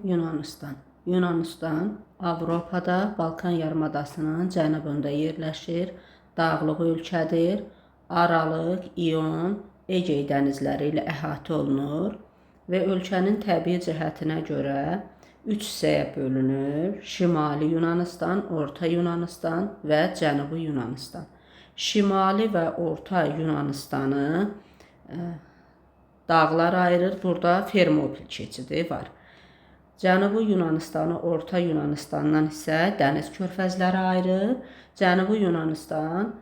Yunanıstan. Yunanıstan Avropada Balkan yarımadasının cənubunda yerləşir. Dağlıq ölkədir. Aralıq, İon, Egey dənizləri ilə əhatə olunur və ölkənin təbii cəhətinə görə 3 hissəyə bölünür. Şimali Yunanıstan, Orta Yunanıstan və Cənubi Yunanıstan. Şimali və Orta Yunanistanı dağlar ayırır. Burada Fermopil keçidi var. Cənubi Yunanistanı Orta Yunanistandan isə dəniz körfəzləri ayırır. Cənubi Yunanistan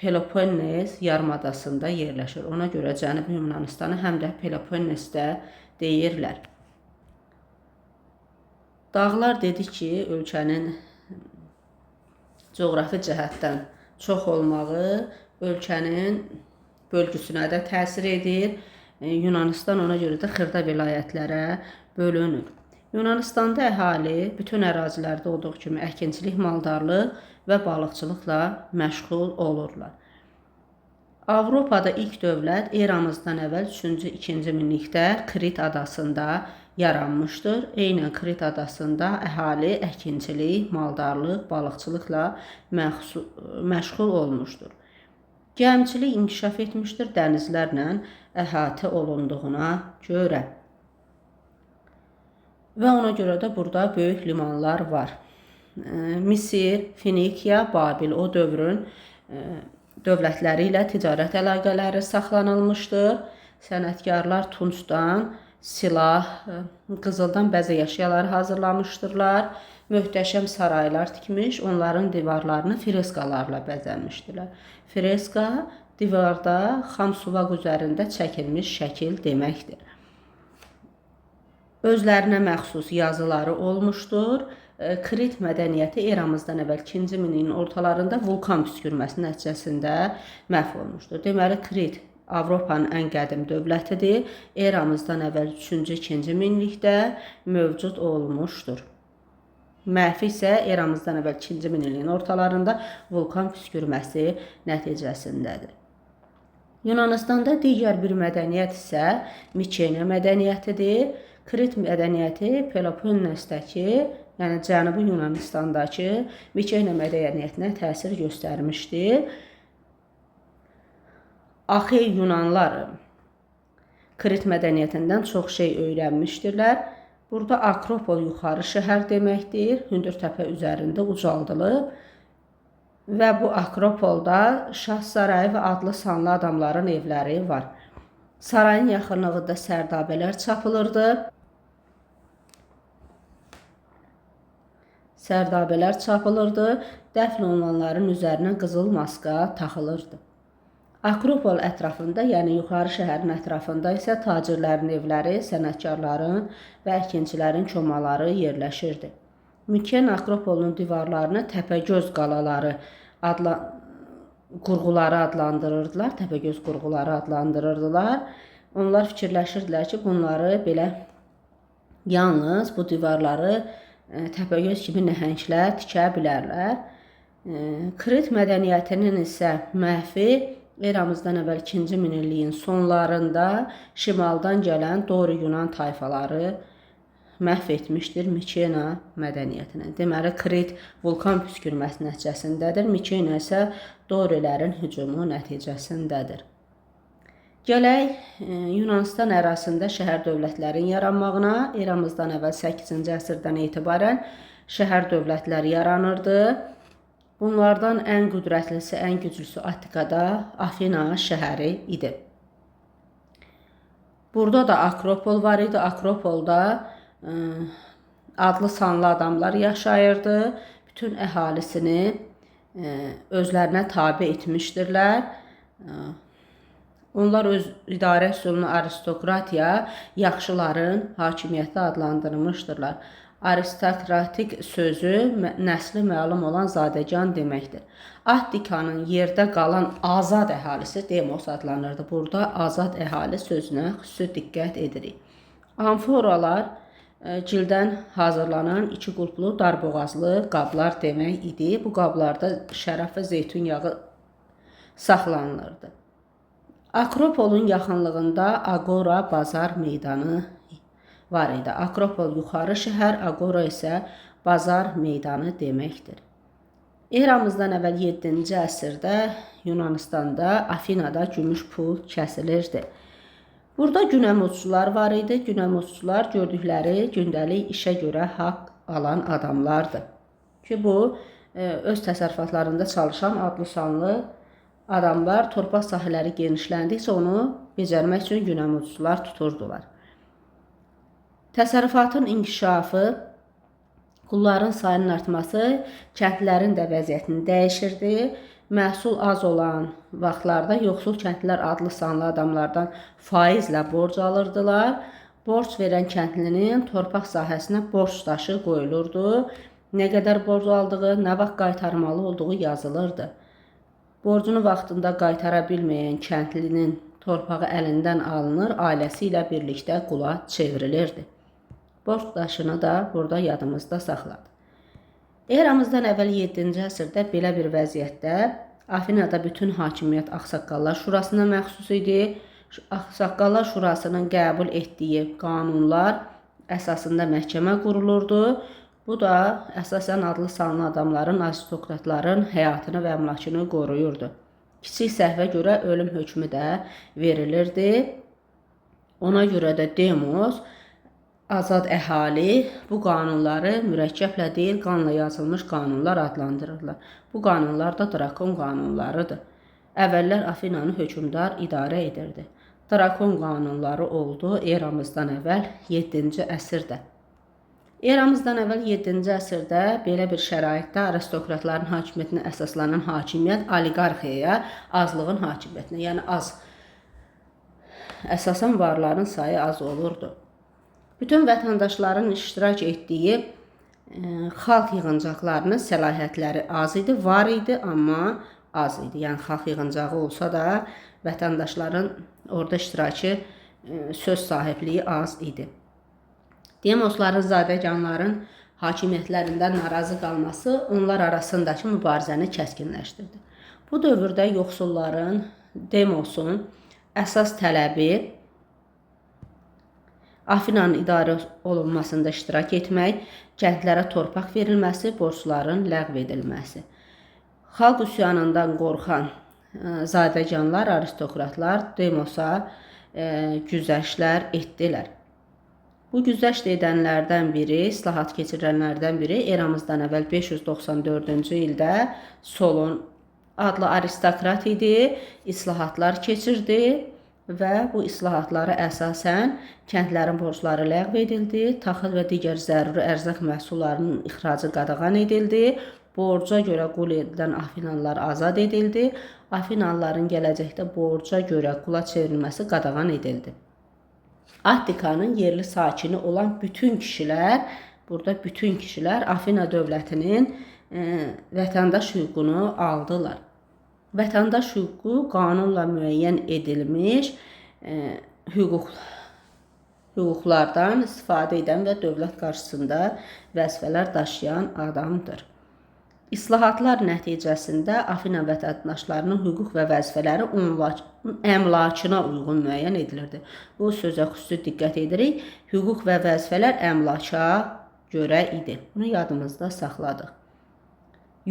Peloponnes yarımadasında yerləşir. Ona görə Cənubi Yunanistanı həm də Peloponnesdə deyirlər. Dağlar dedik ki, ölkənin coğrafi cəhətdən çox olmağı ölkənin bölgüsünə də təsir edir. Yunanistan ona görə də xırda vilayətlərə bölünür. Yunanistanda əhali bütün ərazilərdə olduğu kimi əkinçilik, maldarlıq və balıqçılıqla məşğul olurlar. Avropada ilk dövlət eramızdan əvvəl 3-cü, 2-ci minillikdə Krit adasında yaranmışdır. Eynən Krit adasında əhali əkinçilik, maldarlıq, balıqçılıqla məşğul olmuşdur. Gəmiçilik inkişaf etmişdir dənizlərlə əhatə olunduğuna görə. Və ona görə də burada böyük limanlar var. Misir, Finikiya, Babil o dövrün dövlətləri ilə ticarət əlaqələri saxlanılmışdır. Sənətkarlar tuncdan silah, qızıldan bəzək əşyaları hazırlamışdırlar. Möhtəşəm saraylar tikmiş, onların divarlarını freskalarla bəzəmişdilər. Freska divarda xam suvaq üzərində çəkilmiş şəkil deməkdir. Özlərinə məxsus yazıları olmuşdur. Krit mədəniyyəti eramızdan əvvəl 2-ci minilliyin ortalarında vulkan püskürməsi nəticəsində məhv olmuşdur. Deməli, Krit Avropanın ən qədim dövlətidir. Eramızdan əvvəl 3-cü, 2-ci minillikdə mövcud olmuşdur. Məhvi isə eramızdan əvvəl 2-ci minilliyin ortalarında vulkan püskürməsi nəticəsindədir. Yunanistanda digər bir mədəniyyət isə Mikena mədəniyyətidir. Krit mədəniyyəti Peloponnesdəki, yəni Cənubi Yunanistandakı Mikena mədəniyyətinə təsir göstərmişdir. Axey Yunanlar Krit mədəniyyətindən çox şey öyrənmişdirlər. Burada Akropol yuxarı şəhər deməkdir. Hündür təpə üzərində ucaldılıb və bu Akropolda Şah sarayı və adlı sanlı adamların evləri var. Sarayın yaxınlığında sərdabələr çapılırdı. Sərdabələr çapılırdı. Dəfn olunanların üzərinə qızıl maska taxılırdı. Akropol ətrafında, yəni yuxarı şəhərin ətrafında isə tacirlərin evləri, sənətkarların və əkinçilərin komaları yerləşirdi. Miken Akropolunun divarlarını Təpəgöz qalaları qurğuları adlandırırdılar, Təpəgöz qurğuları adlandırırdılar. Onlar fikirləşirdilər ki, bunları belə yalnız bu divarları Təpəgöz kimi nəhənglər tikə bilərlər. Krit mədəniyyətinin isə məhvi eramızdan əvvəl 2-ci minilliyin sonlarında şimaldan gələn Dori Yunan tayfaları məhv etmişdir Mikena mədəniyyətini. Deməli, Krit vulkan püskürməsi nəticəsindədir, Mikena isə Dorilərin hücumu nəticəsindədir. Gələk Yunanistan ərazisində şəhər dövlətlərin yaranmağına. Eramızdan əvvəl 8-ci əsrdən etibarən şəhər dövlətləri yaranırdı. Bunlardan ən qüdrətlisi, ən güclüsü Attikada Afina şəhəri idi. Burada da Akropol var idi. Akropolda adlı sanlı adamlar yaşayırdı. Bütün əhalisini özlərinə tabe etmişdirlər. Onlar öz idarə üsulunu aristokratiya, yaxşıların hakimiyyəti adlandırmışdırlar. Aristokratik sözü nəsli məlum olan zadəgan deməkdir. Attikanın yerdə qalan azad əhalisi demos adlanırdı. Burada azad əhali sözünə xüsusi diqqət edirik. Amforalar cildən hazırlanan iki qulplu darboğazlı qablar demək idi. Bu qablarda şərab və zeytun yağı saxlanılırdı. Akropolun yaxınlığında Agora bazar meydanı var idi. Akropol yuxarı şəhər, Aqora isə bazar meydanı deməkdir. Eramızdan əvvəl 7-ci əsrdə Yunanıstanda, Afinada gümüş pul kəsilirdi. Burada günəmuzçular var idi. Günəmuzçular gördükləri gündəlik işə görə haqq alan adamlardır. Ki, bu öz təsərrüfatlarında çalışan adlı-sanlı adamlar torpaq sahələri genişləndikcə onu becərmək üçün günəmuzçular tuturdular. Təsərrüfatın inkişafı, qulların sayının artması kəndlərin də vəziyyətini dəyişirdi. Məhsul az olan vaxtlarda yoxsul kəndlilər adlı sanlı adamlardan faizlə borc alırdılar. Borc verən kəndlinin torpaq sahəsinə borc daşı qoyulurdu. Nə qədər borc aldığı, nə vaxt qaytarmalı olduğu yazılırdı. Borcunu vaxtında qaytara bilməyən kəndlinin torpağı əlindən alınır, ailəsi ilə birlikdə qula çevrilirdi. Borc daşını da burada yadımızda saxladı. Eramızdan əvvəl 7-ci əsrdə belə bir vəziyyətdə Afinada bütün hakimiyyət Ağsaqqallar Şurasına məxsus idi. Ağsaqqallar Şurasının qəbul etdiyi qanunlar əsasında məhkəmə qurulurdu. Bu da əsasən adlı sanlı adamların, aristokratların həyatını və əmlakını qoruyurdu. Kiçik səhvə görə ölüm hökmü də verilirdi. Ona görə də demos, azad əhali bu qanunları mürəkkəblə deyil, qanla yazılmış qanunlar adlandırırlar. Bu qanunlar da drakon qanunlarıdır. Əvvəllər Afinanı hökmdar idarə edirdi. Drakon qanunları oldu eramızdan əvvəl 7-ci əsrdə. Eramızdan əvvəl 7-ci əsrdə belə bir şəraitdə aristokratların hakimiyyətinə əsaslanan hakimiyyət oliqarxiyaya, azlığın hakimiyyətinə, yəni az, əsasən varların sayı az olurdu. Bütün vətəndaşların iştirak etdiyi xalq yığıncaqlarının səlahiyyətləri az idi, var idi, amma az idi. Yəni xalq yığıncağı olsa da vətəndaşların orada iştirakı, söz sahibliyi az idi. Demosların, zadəganların hakimiyyətlərindən narazı qalması onlar arasındakı mübarizəni kəskinləşdirdi. Bu dövrdə yoxsulların, demosun əsas tələbi Afinanın idarə olunmasında iştirak etmək, kəndlərə torpaq verilməsi, borcların ləğv edilməsi. Xalq üsyanından qorxan zadəganlar, aristokratlar demosa güzəştlər etdilər. Bu güzəşt edənlərdən biri, islahat keçirənlərdən biri eramızdan əvvəl 594-cü ildə Solon adlı aristokrat idi, islahatlar keçirdi və bu islahatlara əsasən kəndlərin borcları ləğv edildi, taxıl və digər zəruri ərzaq məhsullarının ixracı qadağan edildi, borca görə qul edilən Afinanlılar azad edildi, Afinanlıların gələcəkdə borca görə qula çevrilməsi qadağan edildi. Attikanın yerli sakini olan bütün kişilər, burada bütün kişilər Afina dövlətinin vətəndaş hüququnu aldılar. Vətəndaş hüququ qanunla müəyyən edilmiş hüquqlardan istifadə edən və dövlət qarşısında vəzifələr daşıyan adamdır. İslahatlar nəticəsində Afina vətəndaşlarının hüquq və vəzifələri əmlakına uyğun müəyyən edilirdi. Bu sözə xüsusi diqqət edirik. Hüquq və vəzifələr əmlaka görə idi. Bunu yadımızda saxladıq.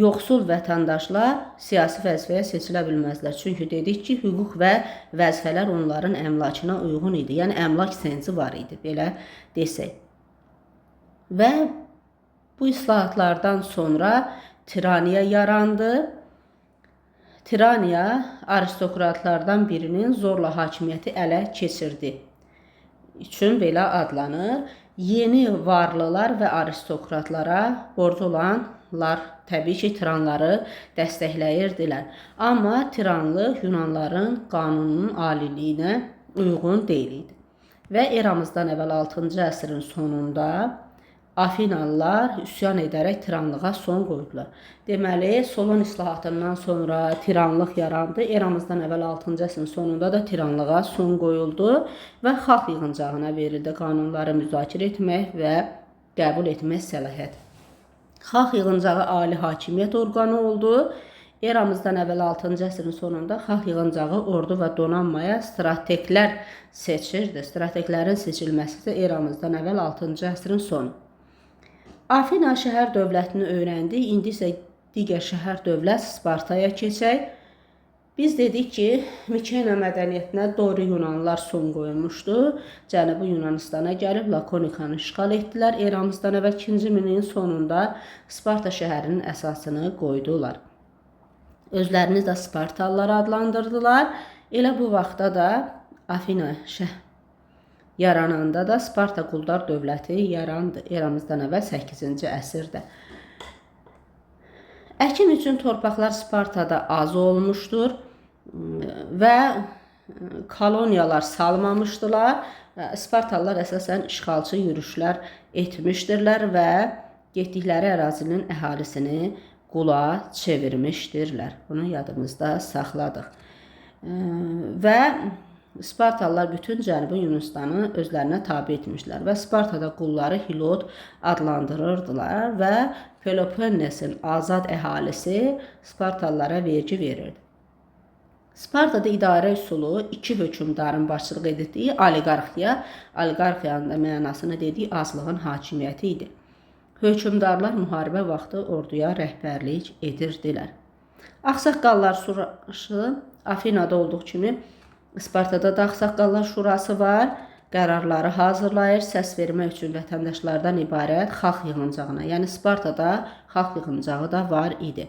Yoxsul vətəndaşlar siyasi vəzifəyə seçilə bilməzlər. Çünki dedik ki, hüquq və vəzifələr onların əmlakına uyğun idi. Yəni əmlak senzi var idi, belə desək. Və bu islahatlardan sonra tiraniya yarandı. Tiraniya aristokratlardan birinin zorla hakimiyyəti ələ keçirdi üçün belə adlanır. Yeni varlılar və aristokratlara borcu olanlar təbii ki, tiranları dəstəkləyirdilər. Amma tiranlıq Yunanların qanununun aliliyinə uyğun deyil idi. Və eramızdan əvvəl 6-cı əsrin sonunda Afinalılar üsyan edərək tiranlığa son qoydular. Deməli, Solon islahatından sonra tiranlıq yarandı. Eramızdan əvvəl 6-cı əsrin sonunda da tiranlığa son qoyuldu və xalq yığıncağına verildi qanunları müzakirə etmək və qəbul etmək səlahiyyəti. Xalq yığıncağı ali hakimiyyət orqanı oldu. Eramızdan əvvəl 6-cı əsrin sonunda xalq yığıncağı ordu və donanmaya strateqlər seçirdi. Strateqlərin seçilməsi də eramızdan əvvəl 6-cı əsrin sonu. Afina şəhər dövlətini öyrəndik. İndi isə digər şəhər dövlət Spartaya keçək. Biz dedik ki, Mikena mədəniyyətinə Dori Yunanlar son qoymuşdu. Cənubi Yunanistana gəlib Lakonikanı işğal etdilər. Eramızdan əvvəl 2-ci minilliyin sonunda Sparta şəhərinin əsasını qoydular. Özlərini də Spartalılar adlandırdılar. Elə bu vaxtda da Afina şəh yarananda da Sparta quldar dövləti yarandı. Eramızdan əvvəl 8-ci əsrdə. Əkin üçün torpaqlar Spartada az olmuşdur və koloniyalar salmamışdılar. Spartalılar əsasən işğalçı yürüşlər etmişdirlər və getdikləri ərazinin əhalisini qula çevirmişdirlər. Bunu yadımızda saxladıq. Və Spartalılar bütün Cənubi Yunanistanı özlərinə tabe etmişlər və Spartada qulları Hilot adlandırırdılar və Peloponnesin azad əhalisi Spartalılara vergi verirdi. Spartada idarə üsulu iki hökmdarın başçılıq etdiyi oliqarxiya, oliqarxiyanın da mənasını dediyi azlığın hakimiyyəti idi. Hökmdarlar müharibə vaxtı orduya rəhbərlik edirdilər. Ağsaqqallar Şurası Afinada olduğu kimi Spartada da Ağsaqqallar Şurası var. Qərarları hazırlayır, səs vermək üçün vətəndaşlardan ibarət xalq yığıncağına. Yəni Spartada xalq yığıncağı da var idi.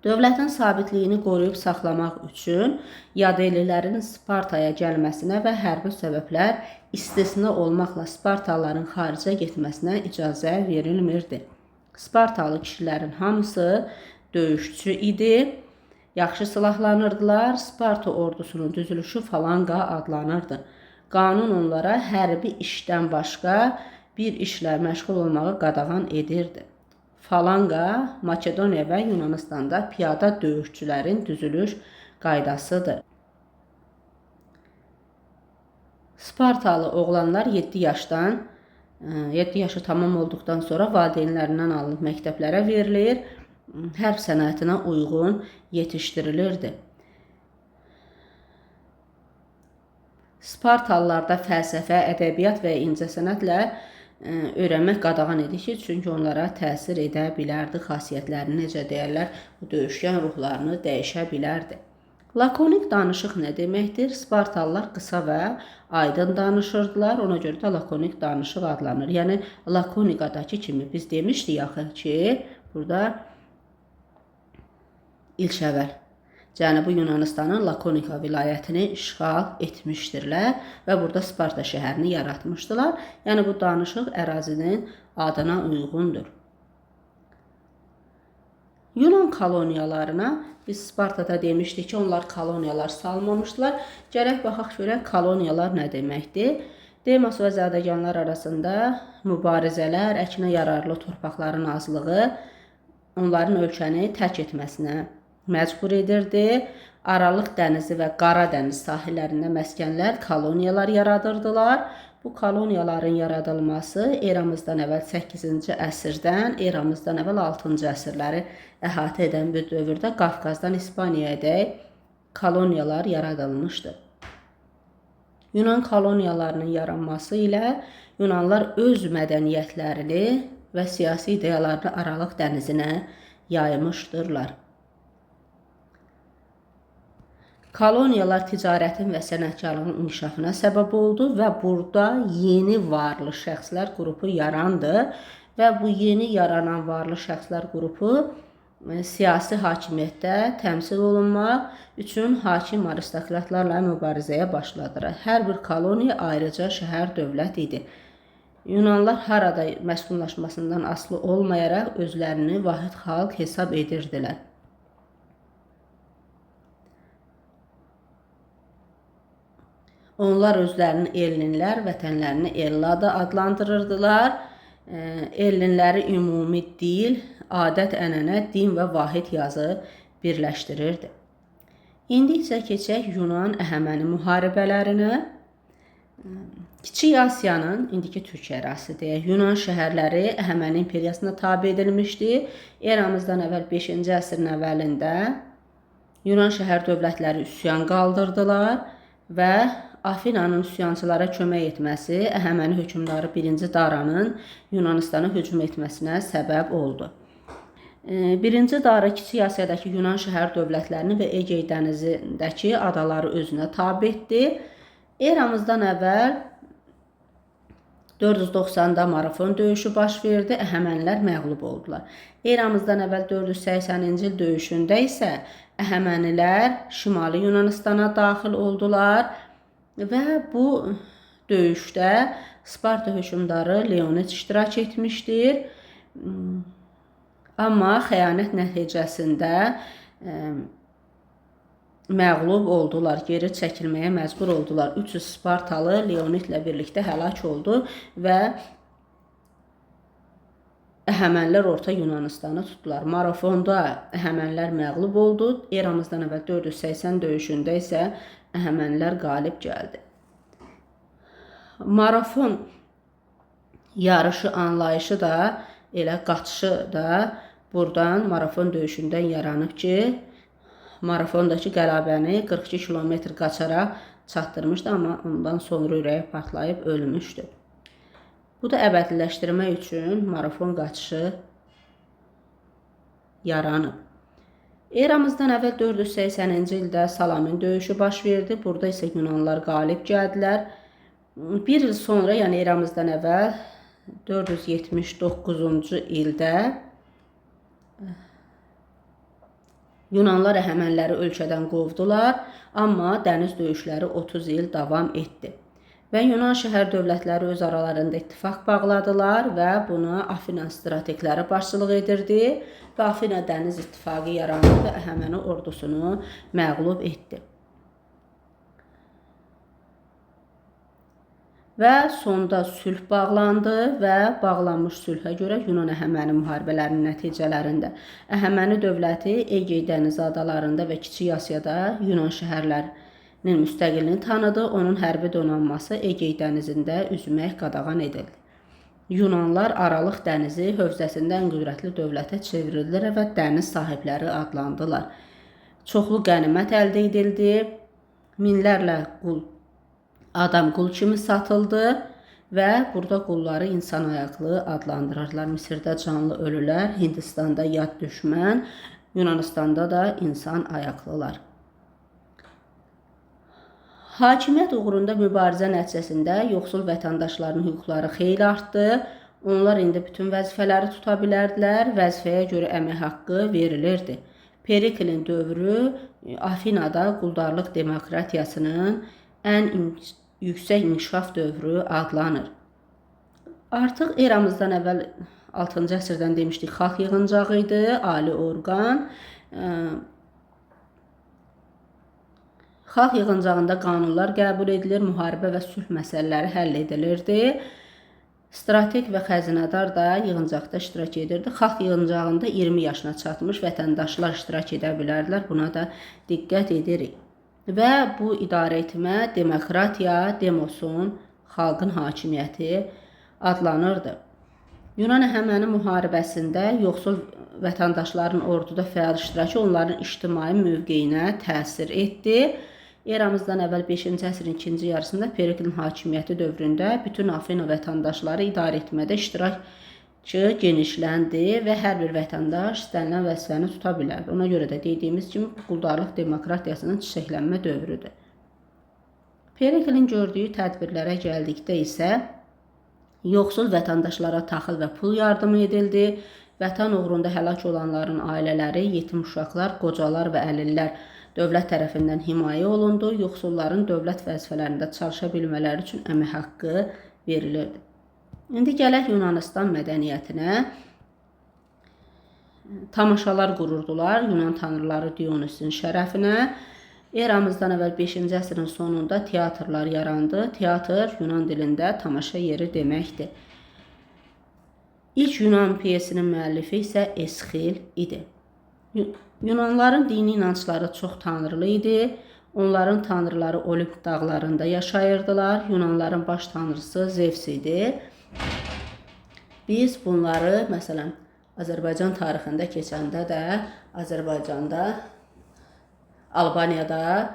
Dövlətin sabitliyini qoruyub saxlamaq üçün Yadelilərin Spartaya gəlməsinə və hərbi səbəblər istisna olmaqla Spartalıların xaricə getməsinə icazə verilmirdi. Spartalı kişilərin hamısı döyüşçü idi, yaxşı silahlanırdılar. Sparta ordusunun düzülüşü falanqa adlanırdı. Qanun onlara hərbi işdən başqa bir işlə məşğul olmağı qadağan edirdi. Falanqa Makedoniya və Yunanistanda piyada döyüşçülərin düzülüş qaydasıdır. Spartalı oğlanlar 7 yaşı tamam olduqdan sonra valideynlərindən alınıb məktəblərə verilir, hərb sənətinə uyğun yetişdirilirdi. Spartalılarda fəlsəfə, ədəbiyyat və incəsənətlə öyrənmək qadağan idi ki, çünki onlara təsir edə bilərdi, xasiyyətlərini, necə deyərlər, bu döyüşkən ruhlarını dəyişə bilərdi. Lakonik danışıq nə deməkdir? Spartalılar qısa və aydın danışırdılar, ona görə də lakonik danışıq adlanır. Yəni, Lakonikadakı kimi biz demişdik axı ki, burada ilk əvvəl Cənubi Yunanistanın Lakonika vilayətini işğal etmişdirlər və burada Sparta şəhərini yaratmışdılar. Yəni, bu danışıq ərazinin adına uyğundur. Yunan koloniyalarına biz Spartada demişdik ki, onlar koloniyalar salmamışdılar. Gərək baxaq görək koloniyalar nə deməkdir? Demos və zadəganlar arasında mübarizələr, əkinə yararlı torpaqların azlığı onların ölkəni tərk etməsinə məcbur edirdi. Aralıq dənizi və Qara dəniz sahillərində məskənlər, koloniyalar yaradırdılar. Bu koloniyaların yaradılması eramızdan əvvəl 8-ci əsrdən eramızdan əvvəl 6-cı əsrləri əhatə edən bir dövrdə Qafqazdan İspaniyaya dək koloniyalar yaradılmışdı. Yunan koloniyalarının yaranması ilə Yunanlar öz mədəniyyətlərini və siyasi ideyalarını Aralıq dənizinə yaymışdırlar. Koloniyalar ticarətin və sənətkarlığın inkişafına səbəb oldu və burada yeni varlı şəxslər qrupu yarandı və bu yeni yaranan varlı şəxslər qrupu siyasi hakimiyyətdə təmsil olunmaq üçün hakim aristokratlarla mübarizəyə başladılar. Hər bir koloniya ayrıca şəhər dövlət idi. Yunanlar harada məskunlaşmasından asılı olmayaraq özlərini vahid xalq hesab edirdilər. Onlar özlərini Ellinlər, vətənlərini Ellada adlandırırdılar. Ellinləri ümumi dil, adət-ənənə, din və vahid yazı birləşdirirdi. İndi isə keçək Yunan-Əhəməni müharibələrinə. Kiçik Asiyanın, indiki Türkiyə ərazisi deyək, Yunan şəhərləri Əhəməni imperiyasına tabe edilmişdi. Eramızdan əvvəl 5-ci əsrin əvvəlində Yunan şəhər dövlətləri üsyan qaldırdılar və Afinanın üsyançılara kömək etməsi Əhəməni hökmdarı 1-ci Daranın Yunanistana hücum etməsinə səbəb oldu. 1-ci Dara Kiçik Asiyadakı Yunan şəhər dövlətlərini və Egey dənizindəki adaları özünə tabe etdi. Eramızdan əvvəl 490-da Marafon döyüşü baş verdi, Əhəmənilər məğlub oldular. Eramızdan əvvəl 480-ci il döyüşündə isə Əhəmənilər Şimali Yunanistana daxil oldular və bu döyüşdə Sparta hökmdarı Leonid iştirak etmişdir. Amma xəyanət nəticəsində məğlub oldular, geri çəkilməyə məcbur oldular. 300 Spartalı Leonidlə birlikdə həlak oldu və Əhəmənilər Orta Yunanistanı tutdular. Marafonda Əhəmənilər məğlub oldu. Eramızdan əvvəl 480 döyüşündə isə Əhəmənilər qalib gəldi. Marafon yarışı anlayışı da, elə qaçışı da buradan marafon döyüşündən yaranıb ki, marafondakı qələbəni 42 kilometr qaçaraq çatdırmışdı, amma ondan sonra ürəyi partlayıb ölmüşdü. Bu da əbədiləşdirmək üçün marafon qaçışı yaranıb. Eramızdan əvvəl 480-ci ildə Salamin döyüşü baş verdi. Burada isə Yunanlar qalib gəldilər. Bir il sonra, yəni eramızdan əvvəl 479-cu ildə Yunanlar Əhəməniləri ölkədən qovdular, amma dəniz döyüşləri 30 il davam etdi. Və Yunan şəhər dövlətləri öz aralarında ittifaq bağladılar və buna Afina strateqləri başçılıq edirdi və Afina dəniz ittifaqı yarandı və Əhəməni ordusunu məğlub etdi. Və sonda sülh bağlandı və bağlanmış sülhə görə Yunan-Əhəməni müharibələrinin nəticələrində Əhəməni dövləti Egey dənizi adalarında və Kiçik Asiyada Yunan şəhərlərinin müstəqilliyini tanıdı. Onun hərbi donanması Egey dənizində üzmək qadağan edildi. Yunanlar Aralıq dənizi hövzəsində ən qüdrətli dövlətə çevrildilər və dəniz sahibləri adlandılar. Çoxlu qənimət əldə edildi. Minlərlə qul adam qul kimi satıldı və burada qulları insan ayaqlı adlandırırlar. Misirdə canlı ölülər, Hindistanda yad düşmən, Yunanistanda da insan ayaqlılar. Hakimiyyət uğrunda mübarizə nəticəsində yoxsul vətəndaşların hüquqları xeyli artdı. Onlar indi bütün vəzifələri tuta bilərdilər, vəzifəyə görə əmək haqqı verilirdi. Periklin dövrü Afinada quldarlıq demokratiyasının ən yüksək inkişaf dövrü adlanır. Artıq eramızdan əvvəl 6-cı əsrdən demişdik, xalq yığıncağı idi, ali orqan. Xalq yığıncağında qanunlar qəbul edilir, müharibə və sülh məsələləri həll edilirdi. Strateq və xəzinədar da yığıncaqda iştirak edirdi. Xalq yığıncağında 20 yaşına çatmış vətəndaşlar iştirak edə bilərdilər. Buna da diqqət edirik. Və bu idarə etmə demokratiya, demosun, xalqın hakimiyyəti adlanırdı. Yunan-Əhəməni müharibəsində yoxsul vətəndaşların orduda fəal iştirakı onların ictimai mövqeyinə təsir etdi. Eramızdan əvvəl 5-ci əsrin ikinci yarısında Periklin hakimiyyəti dövründə bütün Afina vətəndaşları idarə etmədə iştirakı genişləndi və hər bir vətəndaş istənilən vəzifəni tuta bilərdi. Ona görə də dediyimiz kimi bu quldarlıq demokratiyasının çiçəklənmə dövrüdür. Periklin gördüyü tədbirlərə gəldikdə isə yoxsul vətəndaşlara taxıl və pul yardımı edildi. Vətən uğrunda həlak olanların ailələri, yetim uşaqlar, qocalar və əlillər dövlət tərəfindən himayə olundu. Yoxsulların dövlət vəzifələrində çalışa bilmələri üçün əmək haqqı verilirdi. İndi gələk Yunanistan mədəniyyətinə. Tamaşalar qururdular Yunan tanrıları Dionisin şərəfinə. Eramızdan əvvəl 5-ci əsrin sonunda teatrlar yarandı. Teatr Yunan dilində tamaşa yeri deməkdir. İlk Yunan pyesinin müəllifi isə Esxil idi. Yunanların dini inancları çox tanrılı idi. Onların tanrıları Olimp dağlarında yaşayırdılar. Yunanların baş tanrısı Zevs idi. Biz bunları, məsələn, Azərbaycan tarixində keçəndə də Azərbaycanda, Albaniyada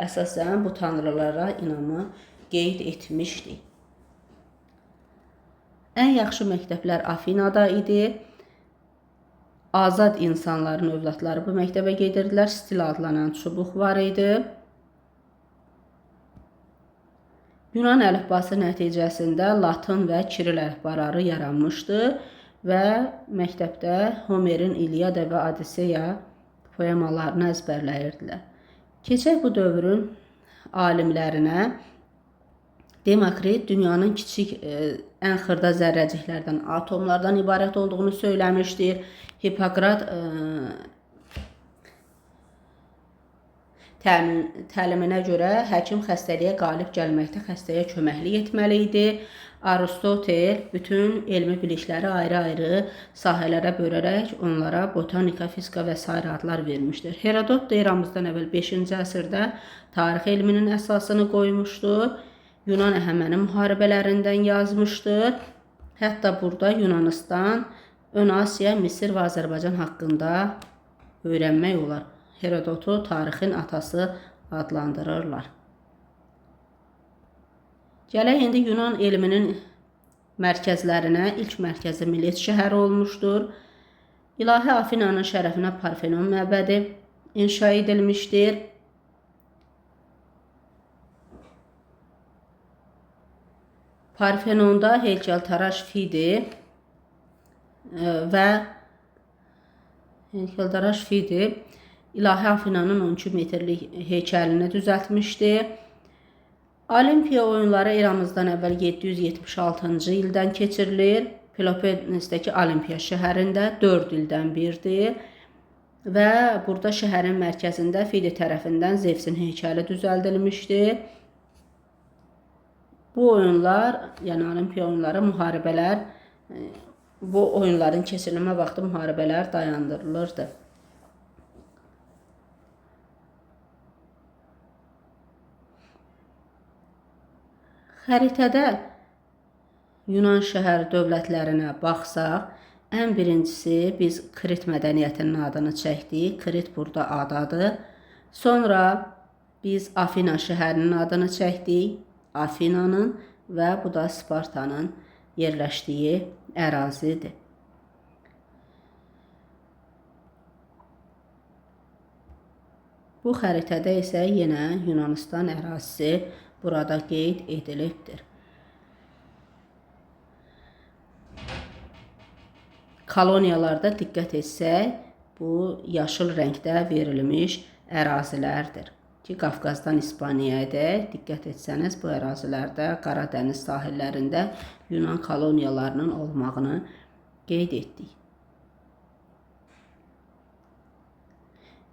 əsasən bu tanrılara inamı qeyd etmişdik. Ən yaxşı məktəblər Afinada idi. Azad insanların övladları bu məktəbə gedirdilər. Stil adlanan çubuq var idi. Yunan əlifbası nəticəsində Latın və Kiril əlifbaları yaranmışdı və məktəbdə Homerin İliada və Odisseya poemalarını əzbərləyirdilər. Keçək bu dövrün alimlərinə. Demokrit dünyanın kiçik, ən xırda zərrəciklərdən, atomlardan ibarət olduğunu söyləmişdir. Hipokrat təliminə görə həkim xəstəliyə qalib gəlməkdə xəstəyə köməklik etməli idi. Aristotel bütün elmi bilikləri ayrı-ayrı sahələrə bölərək onlara botanika, fizika və sair adlar vermişdir. Herodot da eramızdan əvvəl 5-ci əsrdə tarix elminin əsasını qoymuşdur. Yunan Əhəməni müharibələrindən yazmışdır. Hətta burada Yunanistan, Ön Asiya, Misir və Azərbaycan haqqında öyrənmək olar. Herodotu tarixin atası adlandırırlar. Gələk indi Yunan elminin mərkəzlərinə. İlk mərkəzi Milet şəhəri olmuşdur. İlahi Afinanın şərəfinə Parfenon məbədi inşa edilmişdir. Parfenonda heykəltaraş Fidi və İlahi Afinanın 12 metrlik heykəlini düzəltmişdi. Olimpiya oyunları eramızdan əvvəl 776-cı ildən keçirilir. Peloponnesdəki Olimpiya şəhərində 4 ildən birdir və burada şəhərin mərkəzində Fidi tərəfindən Zevsin heykəli düzəldilmişdi. Bu oyunlar, yəni Olimpiya oyunları, müharibələr, bu oyunların keçirilmə vaxtı müharibələr dayandırılırdı. Xəritədə Yunan şəhər dövlətlərinə baxsaq, ən birincisi biz Krit mədəniyyətinin adını çəkdik. Krit burada adadır. Sonra biz Afina şəhərinin adını çəkdik. Afinanın və bu da Spartanın yerləşdiyi ərazidir. Bu xəritədə isə yenə Yunanistan ərazisi burada qeyd edilibdir. Koloniyalarda diqqət etsək, bu yaşıl rəngdə verilmiş ərazilərdir ki, Qafqazdan İspaniyaya dək diqqət etsəniz, bu ərazilərdə Qara dəniz sahillərində Yunan koloniyalarının olmağını qeyd etdik.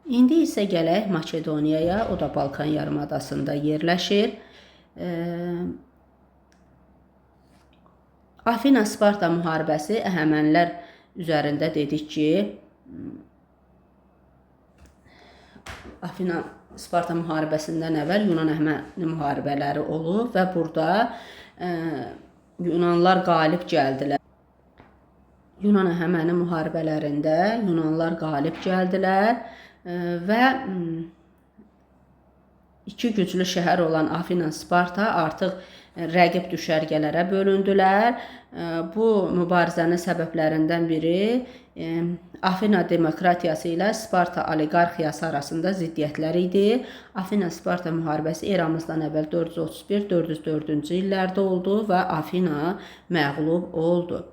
İndi isə gələk Makedoniyaya, o da Balkan yarımadasında yerləşir. Afina-Sparta müharibəsi Əhəmənilər üzərində dedik ki, Afina-Sparta müharibəsindən əvvəl Yunan-Əhəməni müharibələri olub və burada Yunanlar qalib gəldilər. Yunan-Əhəməni müharibələrində Yunanlar qalib gəldilər və iki güclü şəhər olan Afina-Sparta artıq rəqib düşərgələrə bölündülər. Bu mübarizənin səbəblərindən biri Afina demokratiyası ilə Sparta oliqarxiyası arasında ziddiyyətlər idi. Afina-Sparta müharibəsi eramızdan əvvəl 431-404-cü illərdə oldu və Afina məğlub oldu.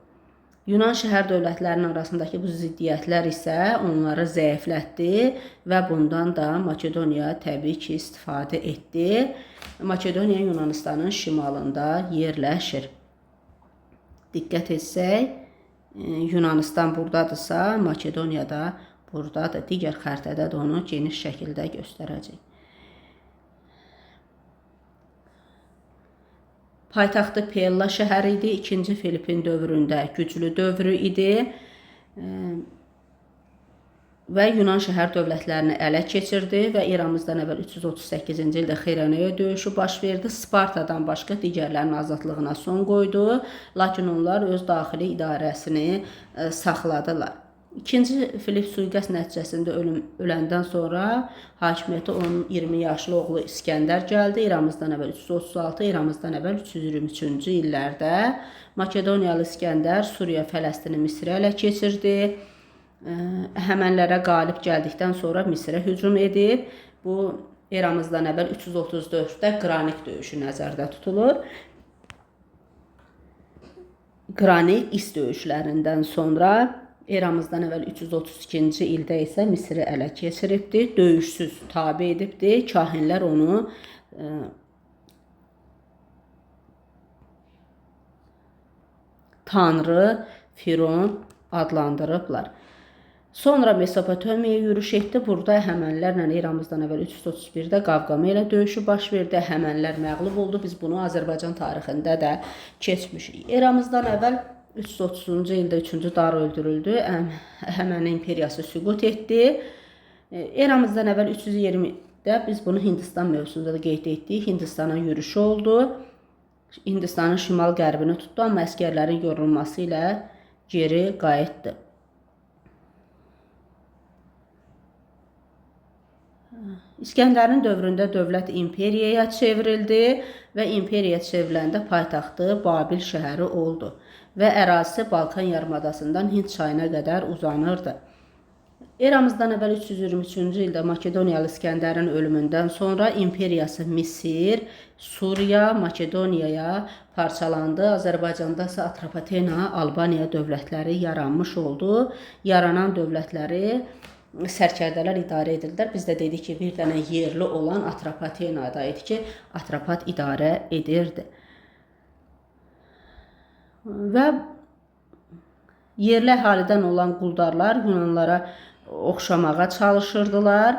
Yunan şəhər dövlətlərinin arasındakı bu ziddiyyətlər isə onları zəiflətdi və bundan da Makedoniya təbii ki, istifadə etdi. Makedoniya Yunanistanın şimalında yerləşir. Diqqət etsək, Yunanistan buradadırsa, Makedoniya da buradadır. Digər xəritədə də onu geniş şəkildə göstərəcək. Paytaxtı Pella şəhəri idi. 2-ci Filipin dövründə güclü dövrü idi. Və Yunan şəhər dövlətlərini ələ keçirdi və eramızdan əvvəl 338-ci ildə Xeyranaya döyüşü baş verdi. Spartadan başqa digərlərinin azadlığına son qoydu, lakin onlar öz daxili idarəsini saxladılar. İkinci Filip sui-qəsd nəticəsində öləndən sonra hakimiyyətə onun 20 yaşlı oğlu İskəndər gəldi. Eramızdan əvvəl 336, eramızdan əvvəl 323-cü illərdə Makedoniyalı İskəndər Suriya, Fələstini Misrə ələ keçirdi. Əhəmənlərə qalib gəldikdən sonra Misrə hücum edib. Bu eramızdan əvvəl 334-də Qranik döyüşü nəzərdə tutulur. Qranik İs döyüşlərindən sonra eramızdan əvvəl 332-ci ildə isə Misri ələ keçiribdi, döyüşsüz tabe edibdi. Kahinlər onu Tanrı Firon adlandırıblar. Sonra Mesopotamiyaya yürüş etdi. Burada Əhəmənlərlə eramızdan əvvəl 331-də Qavqamela döyüşü baş verdi. Əhəmənlər məğlub oldu. Biz bunu Azərbaycan tarixində də keçmişik. Eramızdan əvvəl 330-cu ildə 3-cü Dara öldürüldü. Əhəməni imperiyası süqut etdi. Eramızdan əvvəl 320-də biz bunu Hindistan mövzusunda da qeyd etdik. Hindistana yürüşü oldu. Hindistanın şimal-qərbini tutdu, amma əsgərlərin yorulması ilə geri qayıtdı. İskəndərin dövründə dövlət imperiyaya çevrildi və imperiyaya çevriləndə paytaxtı Babil şəhəri oldu və ərazisi Balkan yarımadasından Hind çayına qədər uzanırdı. Eramızdan əvvəl 323-cü ildə Makedoniyalı İskəndərin ölümündən sonra imperiyası Misir, Suriya, Makedoniyaya parçalandı. Azərbaycanda isə Atropatena, Albaniya dövlətləri yaranmış oldu. Yaranan dövlətləri sərkərdələr idarə edirdilər. Biz də dedik ki, bir dənə yerli olan Atropatenada idi ki, Atropat idarə edirdi. Və yerli əhalidən olan quldarlar Yunanlara oxşamağa çalışırdılar.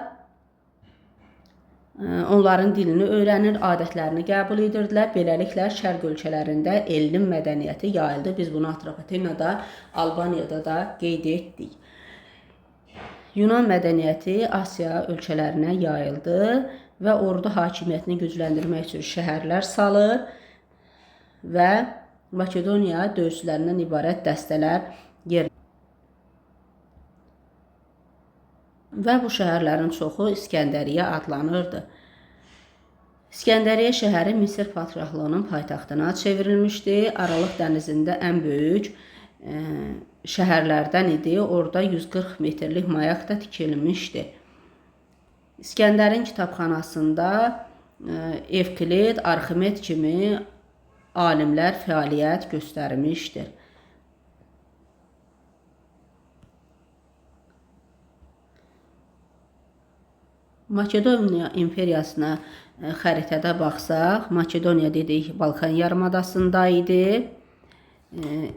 Onların dilini öyrənir, adətlərini qəbul edirdilər. Beləliklə, şərq ölkələrində elm mədəniyyəti yayıldı. Biz bunu Atropatenada, Albaniyada da qeyd etdik. Yunan mədəniyyəti Asiya ölkələrinə yayıldı və ordu hakimiyyətini gücləndirmək üçün şəhərlər salır və Makedoniya döyüşçülərindən ibarət dəstələr yer. Və bu şəhərlərin çoxu İskəndəriyyə adlanırdı. İskəndəriyyə şəhəri Misir padşahlığının paytaxtına çevrilmişdi. Aralıq dənizində ən böyük şəhərlərdən idi. Orada 140 metrlik mayak da tikilmişdi. İskəndərin kitabxanasında Evklid, Arximed kimi alimlər fəaliyyət göstərmişdir. Makedoniya imperiyasına xəritədə baxsaq, Makedoniya dedik Balkan yarımadasında idi.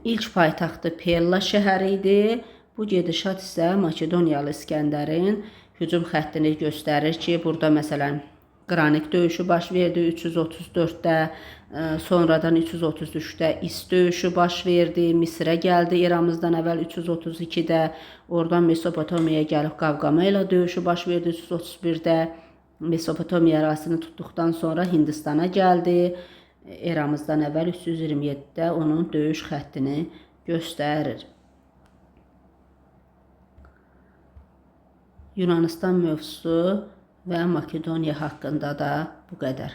İlk paytaxtı Pella şəhəri idi. Bu gedişat isə Makedoniyalı İskəndərin hücum xəttini göstərir ki, burada məsələn Qranik döyüşü baş verdi 334-də, sonradan 333-də İs döyüşü baş verdi, Misrə gəldi eramızdan əvvəl 332-də, oradan Mesopotamiyaya gəlib Qavqamela döyüşü baş verdi 331-də, Mesopotamiya ərazisini tutduqdan sonra Hindistana gəldi. Eramızdan əvvəl 327-də onun döyüş xəttini göstərir. Yunanistan mövzusu və Makedoniya haqqında da bu qədər.